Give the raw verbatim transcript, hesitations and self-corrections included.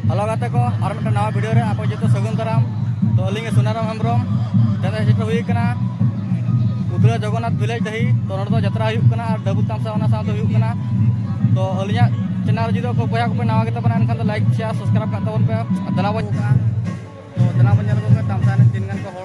Hello ᱜᱟᱛᱮ ᱠᱚ, ᱟᱨ ᱢᱤᱫᱴᱟᱝ ᱱᱟᱣᱟ ᱵᱷᱤᱰᱤᱭᱳ ᱨᱮ ᱟᱯᱮ ᱡᱚᱛᱚ ᱥᱟᱹᱜᱩᱱ ᱫᱟᱨᱟᱢ᱾ ᱛᱚ ᱟᱹᱞᱤᱧ ᱜᱮ ᱥᱩᱱᱟᱨᱟᱢ ᱦᱮᱢᱵᱨᱚᱢ᱾ ᱛᱮᱦᱮᱧ ᱥᱮᱴᱮᱨ ᱦᱩᱭ ᱠᱟᱱᱟ ᱩᱫᱽᱲᱟ ᱡᱚᱜᱚᱱᱱᱟᱛᱷ ᱵᱷᱤᱞᱮᱡᱽ ᱰᱟᱹᱦᱤ᱾ ᱛᱚ ᱱᱚᱰᱮ ᱫᱚ ᱡᱟᱛᱨᱟ ᱦᱩᱭᱩᱜ ᱠᱟᱱᱟ ᱟᱨ ᱰᱟᱹᱵᱩ ᱛᱟᱢᱥᱟ ᱚᱱᱟ ᱥᱟᱶᱛᱮ ᱦᱩᱭᱩᱜ ᱠᱟᱱᱟ᱾ ᱛᱚ ᱟᱹᱞᱤᱧᱟᱜ ᱪᱮᱱᱮᱞ ᱨᱮ ᱡᱩᱫᱤ ᱚᱠᱚᱭ ᱵᱚᱭᱦᱟ ᱠᱚᱯᱮ ᱱᱟᱣᱟ ᱜᱮᱛᱟ ᱵᱚᱱᱟ, ᱮᱱᱠᱷᱟᱱ ᱫᱚ ᱞᱟᱭᱤᱠ, ᱥᱮᱭᱟᱨ, ᱥᱟᱵᱥᱠᱨᱟᱭᱤᱵ ᱠᱟᱜ ᱛᱟᱵᱚᱱ ᱯᱮ᱾ ᱟᱨ ᱫᱮᱞᱟ ᱵᱚᱱ ᱛᱚ ᱫᱮᱞᱟ ᱵᱚᱱ ᱧᱮᱞ ᱟᱹᱜᱩ ᱠᱚᱣᱟ ᱛᱟᱢᱥᱟ ᱮᱱᱮᱡ ᱛᱤᱱ ᱜᱟᱱ ᱠᱚ ᱦᱚᱲ